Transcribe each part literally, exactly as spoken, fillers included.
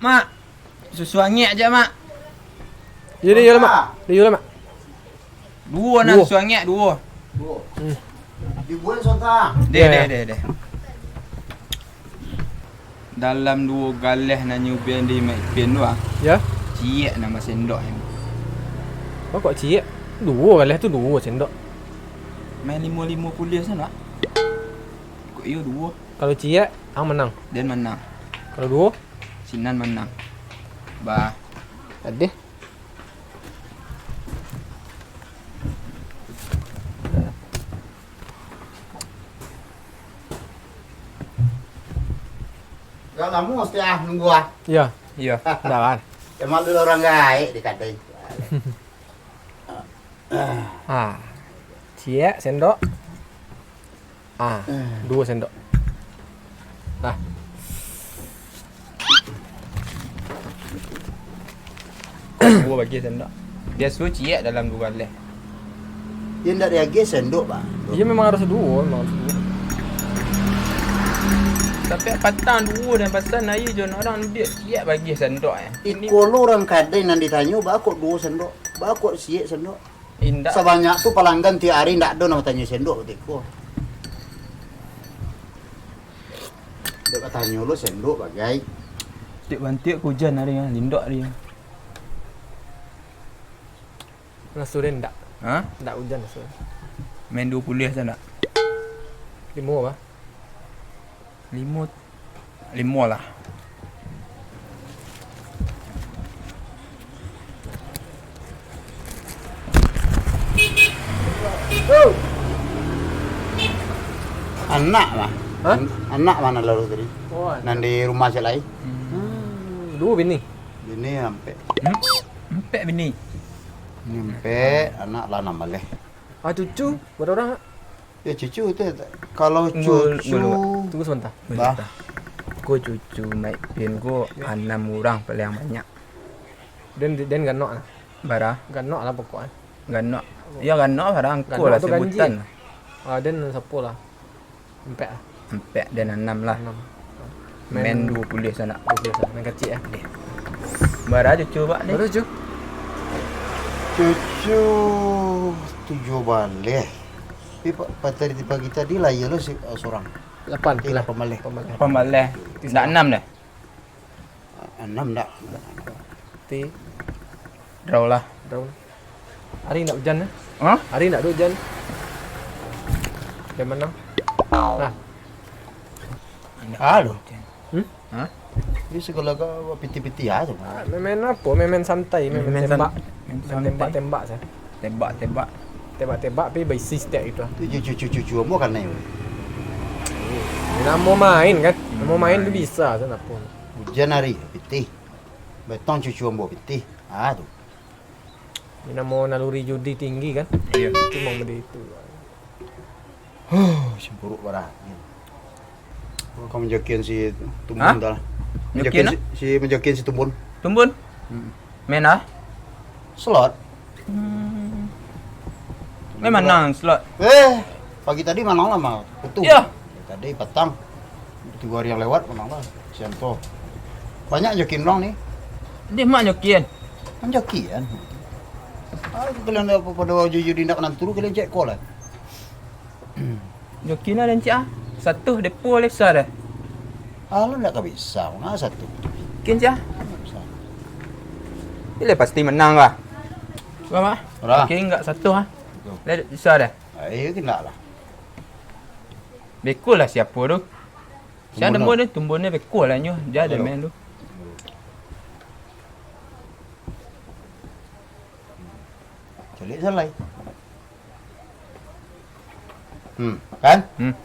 Mak, susu angek aja, Mak. Iyo, iyo lah, Mak. Iyo lah, Mak. Duo nah, duo. Susu angek duo. Duo. Hmm. Dibuek sontak. Deh, deh, deh, deh. Dalam duo galeh nan nyo bandi Mak Ipin tu ah. Ya. Ciek nan basendok ni. Oh, kok ciek? Duo galeh tu duo sendok. Main limo-limo kuliah sana. Kok iyo duo? Kalau ciek, ang manang. Den manang. Kalau duo? Sinan manang. Bah. Adeh. Agak lamo mesti ah nunggu ah. Iya. Iya. Ndak kan? Emang dulu orang gaek di kadai. Ah. Ciek sendok. Ah, duo sendok. Nah. Duo bagi sendok. Biaso ciek dalam duo galeh. Iyo ndak diagiah sendok, Bang. Iyo memang harus duo, memang harus duo. Sampai patang duo dan pasan aia jo urang duduak ciek bagi sendok eh. Iko lo urang kadai nan ditanyo, baa kok duo sendok? Baa kok ciek sendok? Indak. Sabanyak tu palanggan tiok ari ndak ado nan batanyo sendok batiko. Dek batanyo lo sendok bagai. Tiok bantiok ka ujan ari, lindok ari. Raso den ndak? Ha? Ndak ujan raso. Main duo puluah sajo ndak? Limo, bah. Limo, limo lah. Anak mah. Hah? An-, anak mah nan lalu tadi? Oh, anak. Nan di rumah cek lai? Hmm, duo bini? Bini ampek. Hmm? Ampek bini? Bini ampek, anak lah anam baleh. Ah, cucu, bara urang, Kak? Ya, cucu tu, kalau cucu. Tunggu sabanta. Bah. Ko cucu Mak Ipin ko anam urang paliang banyak. Den, den ganok lah. Bara? Ganok lah pokok e. Ganok. Ya, ganok bara angko lah tu ganji. Sebutan. Ah, den sapo lah? Ampek lah. Ampek den anam lah. Anam. Main duo puluah sanak. Duo puluah sanak. Main kacik lah. Bara cucu, Pak, ni? Bara cucu? Cucu tujuah baleh. Tapi pa-, pa-, tadi pagi tadi lahia lo si-, eh, surang. Lapan. Tapi lah. Lapan baleh. Lapan baleh. Lapan baleh. Ndak anam doh? Anam ndak. Ti. Draw lah. Draw. Ari ndak ujan, eh? Hah? Ari ndak ado ujan. Ujan mano? Nah. Ndak ado ujan. Hmm? Hah? Jadi sagalo pitih-pitih aja. Ah, main-main apo? Main-main santai, main-main tembak. Main santai. Main tembak-tembak sajo. Tembak-tembak. Tembak-tembak, tapi baisi setiap itu. Tu cucu-cucu ambo kanai. Namo main kan? Namo main tu bisa sajo, ndak apo. Ujan ari, pitih. Betong cucu ambo pitih. Ah, tu. Ini namo naluri judi tinggi kan? Iyo. Itu memang benda itu. Huh, cemburuak parah. Kau manjokian si Tumbun tu lah. Hah? Manjokian apo? Si, si manjokian si Tumbun. Tumbun? Hmm. Main ah? Slot. Hmm. Main manang slot? Eh, pagi tadi manang lah, mah. Betul. Iyo. Tadi patang. Tigo hari yang lewat manang lah. Sian tu. Banyak jokian urang ni. Deh, mak jokian. Manjokian. Ah, kalian dah pado jujur indak nan turu, kalian cek ko lah. Joki nah, den cik ah. Satu depo lesa deh. Alah, ndak ka bisa, nah, satu. Kin cik ah. Ndak bisa. Ile pasti menang lah. Berapa? Berapa? Oke, enggak satu ah. Betul. Lai bisa deh. Ai, indak lah. Beko lah siapo tu? Sia nemu deh, Tumbun ni beko lah nyo. Jan deh main tu. Caliak salai. Hmm, kan? Hmm.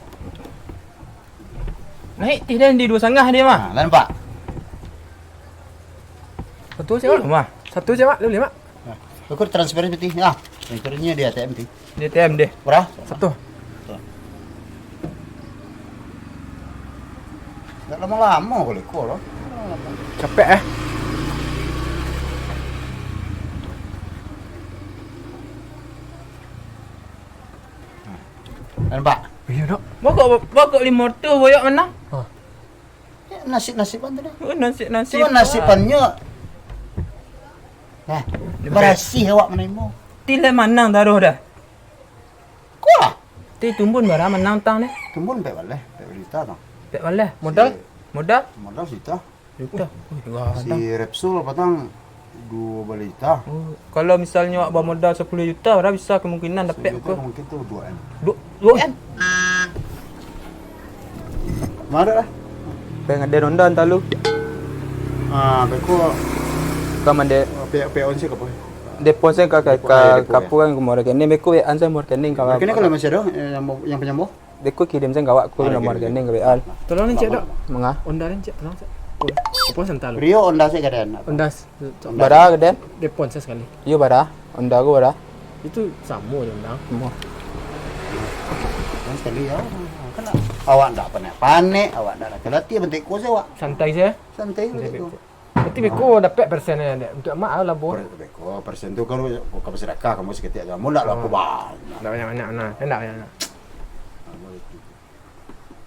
Naik tih den di duo sangah dia mah. Ha, lah nampak? Satu sajo, Mak. Iyo, mah. Satu sajo, Mak. Boleh, Mak? Nah, ukur transfer piti. Ah, transfernyo di A T M ti. Di A T M deh. Bara? Satu. Satu. Ndak lamo-lamo ko leko lo. Capek, eh. Nah. Nampak? Iyo, Dok. Bokok, bokok limo ratus boyok manang. Ha. Ya, Nasib-nasiban tu dah. Oh, nasib-nasib. Cuma nasibannyo. Nah, barasiah awak manimo. Ti lah manang taruih dah. Ko lah. Ti tumbun bara manang tang deh. Tumbun ampek baleh, ampek baleh juta tang. Ampek baleh. Modal? Si Modal? Modal juta. Juta. Wih, gadang. Si Repsol patang duo baleh juta. Oh, kalau misalnyo awak bamodal sapuluah juta, bara bisa kemungkinan dapek ko? Sapuluah juta mungkin tu duo M. Du-, duo M? Maro lah. Pengadaan Honda antah lu. Ah, beko. Ka mande. Pihak-pihak onsek apa? Depo sen ka, ka, Depo, ka, ah, ya, depo, ka ya. Apa kan, ka nomor rekening, beko W A-an sen nomor rekening ka. Rekening kalau masih ada, eh, yang mau, yang penyambung? Beko kirim sen ka awak ko. Ah, nomor kirim, rekening kirim. Ka W A. Tolong ni, cek, Dok. Manga? Honda ni, cek, tolong, cek. Apa sen talu? Rio Honda sen gadang. Honda s-, cok. Bara gadang? Depo sen sakali. Iyo, bara. Honda ko bara? Itu samo je, Bang. Samo. Kan sekali ya. Kan awak ndak panek-panek, awak ndak latih-latih, bentik ko saja, Wak. Santai saja? Santai, santai bentik ko. Berarti beko dapek persen ya, Dek? Untuk amak, ah, labo. Per-, beko persen tu kalau kau bersedekah, kamu seketek aja. Mau ndak laku banyak. Ndak banyak-banyak, nah. Ndak banyak-banyak.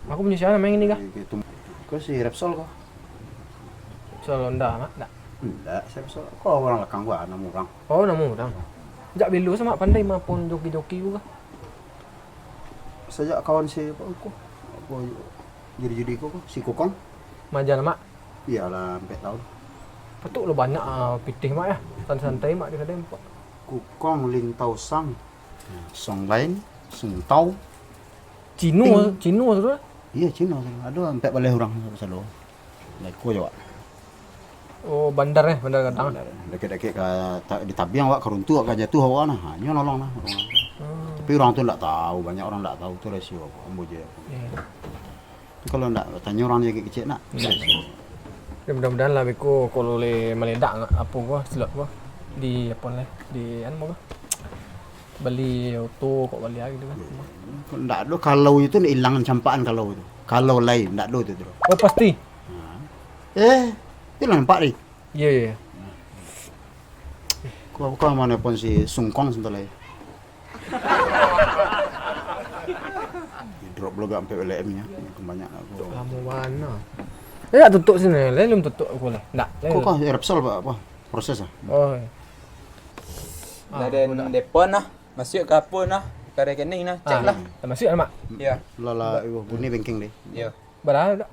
Aku punya siapa namanya ini, kah? Itu, kau si Repsol kau? Repsol Honda, Mak? Ndak. Ndak, si Repsol. Kau orang belakang gua, enam orang. Oh, enam orang. Jak belo sama pandai mapon joki-joki juga. Sajak kawan si apa ko? Apa judi-judi ko, ko? Si Kokong? Maja, Mak? Iyalah, ampek tahun. Patuk lo banyak, ah, pitih, Mak, ya. Santai-santai, Mak, di kadai, Mak. Kokong, Lintau Sang. Song Lain, Sung Tau. Cino, Ting. Cino tu lah. Iya, Cino tu. Ado ampek baleh urang salo. Neko je, Wak. Oh, bandar, eh, bandar gadang. Dakek-dakek ka ta-, di tabiang, Wak, karuntuak ka jatuah, Wak, nah. Ha, nyo nolong lah. Hmm. Tapi urang tu ndak tahu, banyak urang ndak tahu tu rasio ambo je. Iya. Kalau ndak tanyo urang je kecek nak. Iya. Ya, mudah-mudahan lah beko kalau le maledak apo ko, slot ko. Di apo lah, di anu ko. Bali oto kok bali lagi tu kan. Ndak ado kalau itu, ndak ilang campakan kalau itu. Kalau lai ndak ado itu, tu. Oh, pasti. Ha. Eh, itu lah nampak ni. Iya, iya, iya. Kau, kau mana pun si Sungkong sentuh lai. Drop lo gak ampek L M nya. Banyak aku. Lamo bana. Eh, dak tutup sini, lai belum tutup aku lah. Ndak. Kok kau Repsol apa, apa? Proses ah? Oh. Lah, dan depo nah, masuk ke apa nah? Ke rekening nah, cek lah. Dah masuk lah, Mak? Ya. Lah, lah, iwah bunyi banking deh. Ya. Bara dak?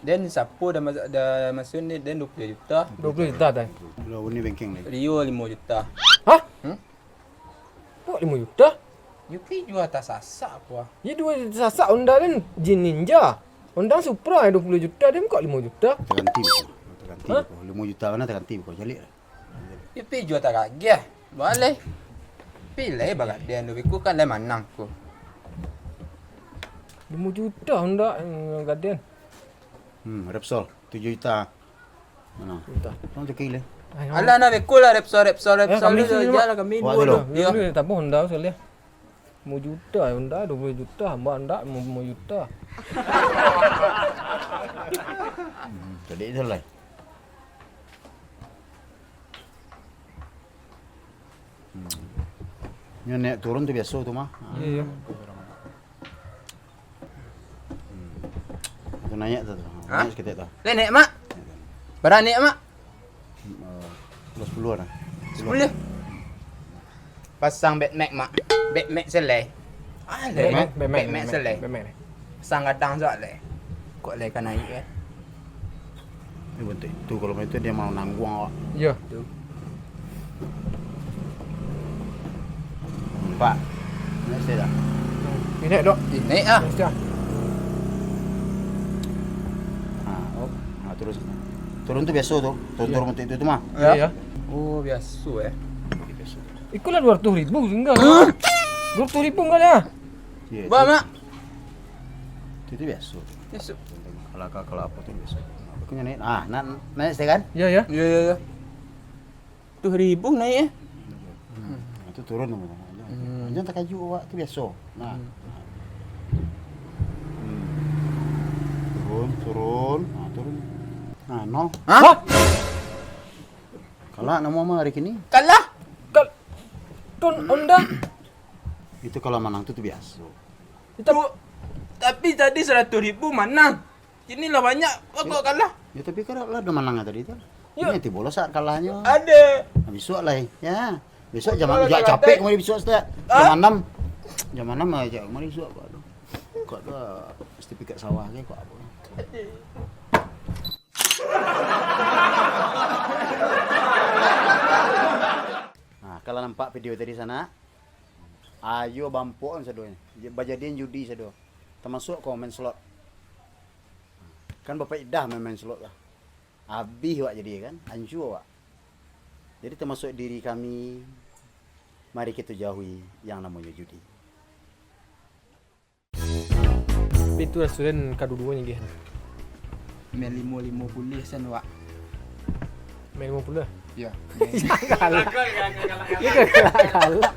Dan sapo dah mas-, dah masuk ni, dan dua puluh juta. Dua puluh juta dah. Lah bunyi banking deh. Rio limo juta. Hah? Hmm? Kok limo juta? Yupi jua tasasak apa? Ya, dua juta sasak Honda dan Jin Ninja. Honda Supra dua puluh juta, dia kok limo juta? Terganti, terganti. Hah? Limo juta mana terganti, kau calik lah. Yupi jua taragih. Baleh. Pilih bagaden tu, biku kan lai manang ko. Limo juta Honda, eh, gaden. Hmm, Repsol, tujuh juta. Mana? Entah. Tolong cekik leh. Alah, nah, beko lah, Repsol, Repsol, eh, kami dulu sini, Mak. Jalan kami. Awak dulu. Dulu, ya. Dulu, tabuh Honda sekali. Limo juta Honda, dua puluh juta, hamba Honda limo, limo juta. Hmm, jadi itu lah. Hmm. Nyo naik turun tu biaso tu mah. Iya, iya. Hmm. Tu naik tu, tu. Hah? Naik saketek tu. Lai naik, Mak? Naik tu. Bara naik, Mak? Hmm, eh, sepuluh lah. Sepuluh. Pasang Big Mac, Mak. Big Mac selai. Ah, Big Mac, Big Mac, Big Mac selai. Big Mac. Pasang gadang tu alai. Kok lai ka naik, eh? Ini bentuk itu, kalau macam itu dia mau nanggung awak. Iya. Tu. Nampak? Naik saya dah. Ini, Dok. Ini, ah. Naik dah. Ha, oh. Ha, terus. Turun tu biaso tu. Turun, iya, turun bentuk itu tu mah. Iya, iya. Oh, biaso, eh. Biaso. Iko lah dua ratus ribu tinggal. Hah? Dua ratus ribu tinggal ya? Iya, Bah, itu. Mak. Itu, itu biaso. Biaso. Kalau, kalau apa tu biaso. Aku naik. Ah, na-, naik saya kan? Iya, iya. Iya, iya, iya. Tujuh ribu naik, eh? Hmm. Nah, itu turun tu. Hmm. Jangan terkejut awak, tu biaso. Nah. Hmm. Hmm. Turun, turun. Nah, turun. Nah, no. Hah? Kalah nama mah hari kini. Kalah? Kal-, Tun Honda. Itu kalau manang tu, tu biaso. Itu tu, tapi tadi seratus ribu manang. Kini lah banyak, kok kalah? Ya, tapi kan lah ado manang tadi tu. Ya. Ini tibo lo saat kalahnyo. Ado. Nah, bisuak lah, ya. Bisuak jam, jam capek kemari bisuak, Ustaz. Hah? Jam anam. Jam anam aja kemari bisuak, kok ado. Kok ado sertifikat sawah ke, kok apo. Nah, kalau nampak video tadi sanak, ayo bampok sado, bajadian judi sado. Tamasuak ko main slot. Kan bapaedah main-main slot lah. Abih wak jadi kan, hancua wak. Jadi tamasuak diri kami, mari kito jauhi yang namonyo judi. Tapi tu restoran kaduo-duonyo gih. Main limo limo puluah sen, wak. Main limo puluah? Yo. Galak. Ini galak-galak.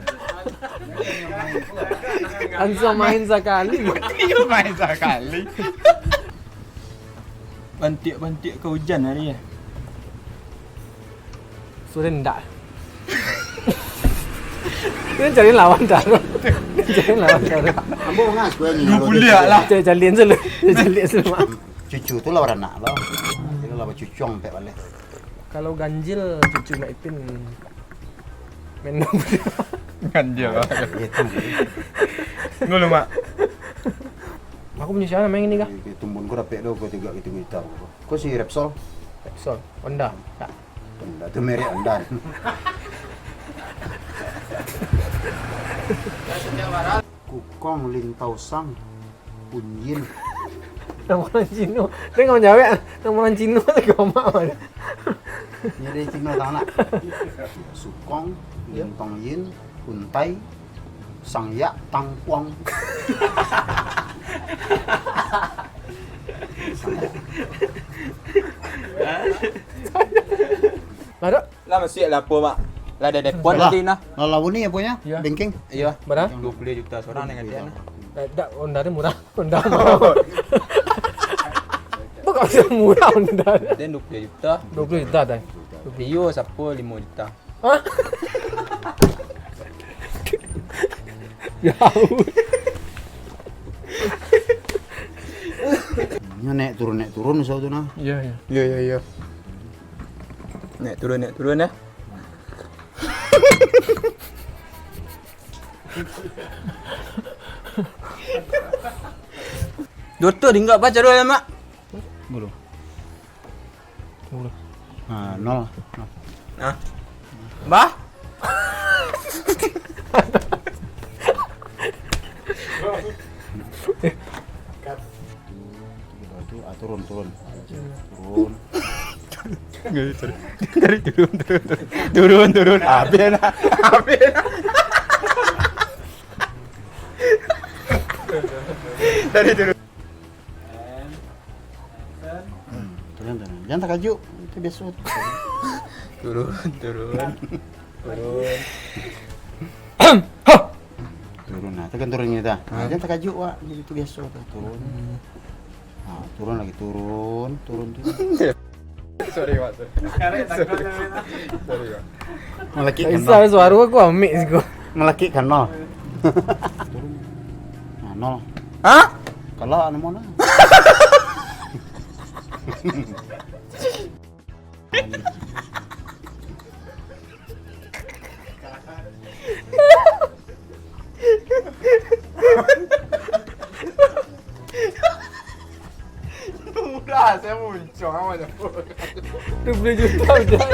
Langsung main sakali. Iyo, main sakali. Bantiak-bantiak ka ujan hari, yo. Sudah ndak. Ini cari lawan taruh. Cari lawan taruh. Ambo mangas kue ni. Dua puluh lah. Cari calian sulu. Cari calian sulu, Mak. Cucu tu lah baranak lo. Jadi lah bacucuang pek balik. Kalau ganjil cucu Mak Ipin main. Ganjil lah. Itu. Ngulu, Mak. Aku punya siapa main ini kah? Tumbun ko dapek do, ko tiga gitu gitar. Ko si Repsol. Repsol. Honda. Tak. Honda tu merek Honda. Kukong Lintau Sang Punyin. Nama orang Cino. Dia nggak menjawab. Nama orang Cino tu gamak mana? Ni dari Cino tahu nak? Sukong, Lintong Yin, Kuntai, Sang Yak, Tangkuang. Sang Yak. Lah, Dok. Lah, masih lah apo, Mak? Lah, ada depon tadi nah. Lah, lawan ni apanya? Iya. Banking? Iya. Bara? Dua puluh juta seorang dengan dia nah. Eh, dak, Honda tu murah. Honda murah. Apa kau bisa murah Honda? Dia dua puluh juta. Dua puluh juta dah. Rio sapo limo juta. Hah? Jauh. Nyo naik turun, naik turun, usah tu nah. Iya, iya. Iya, iya, iya. Naik turun, naik turun, ya. Doktor, tinggal baca dulu, ya, Mak. Belum. Nah, nol. Nol. Nah. Bah? Itu, ah, turun, turun. Turun. Dari, dari, dari turun, turun, turun. Turun, turun. Habis lah. Habis lah. Dari turun. Hmm, turun, turun. Jangan takajuk. Itu biasa tu. Turun, turun. Turun. Turun, nah, tekan turun kita. Nah, jangan takajuk, wak. Itu biasa tu. Turun. Nah, turun lagi, turun, turun, turun. Sorry, Mak. Sorry. Sorry, Mak. Malakik kan nol. Suara aku amik siko. Malakik kan nol. Nah, nol. Hah? Kalau anu mana? Murah, saya muncung amat. Dua puluh juta udah.